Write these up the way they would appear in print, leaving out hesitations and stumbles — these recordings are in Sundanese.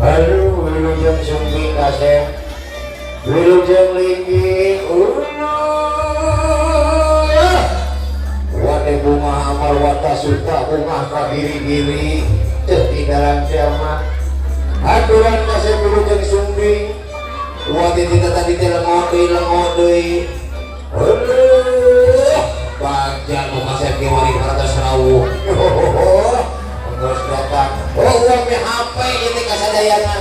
Aduh, wilujeng sumping kasep, wilujeng linggih. Wate bunga amal wata suta bunga ka diri-diri teu di dalam jalma. Aturan kasep, wilujeng sumping. Wate kita tadi teh lengo deui, lengo deui. Aduh, bagja nu kasep ge wari parantos rawuh. Geus datang. Oh, uang mi HP ieu teh kasadayana.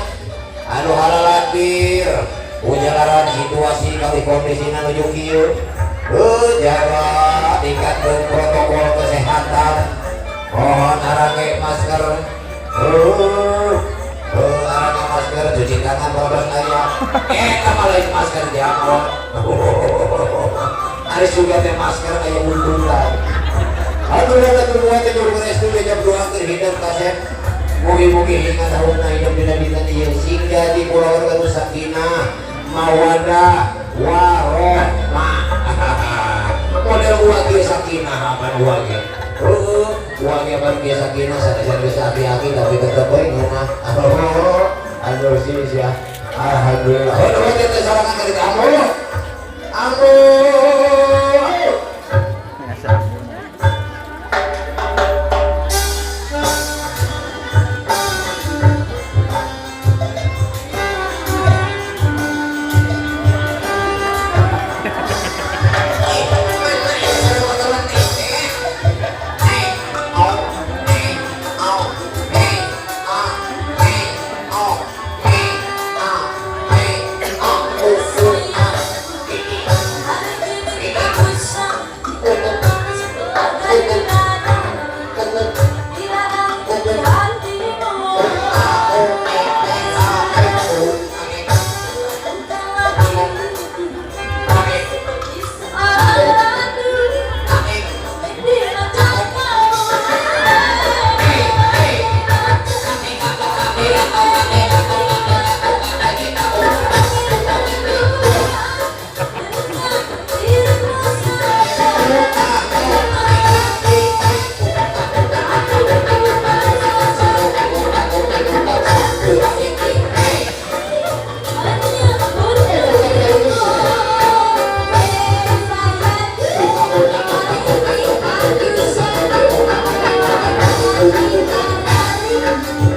Anu halalandir. Ujalaran situasi kali kondisina nuju kieu. Jaga tingkatkeun protokol kesehatan. Mohon arange masker. Arange masker, cuci tangan parantos aya. Eta mah lain masker jamon. Ari suga teh masker aya untungan. Aduh, da dua teh nyuruh restu jam doa keur hidup kasep. Mugi-mugi hingga tahunna hidup dina dinten ieu sing jadi kulawarga nu sakinah, mawadah, warohmah. Model uang ge sakinah aman uang ge. Heeh, uang ge aman ge sakinah, sanajan geus aki-aki tapi tetep we ngeunah. Aduh sih ya. Alhamdulillah. Oh, teh sorangan ka ditu. Ambo. Ambo.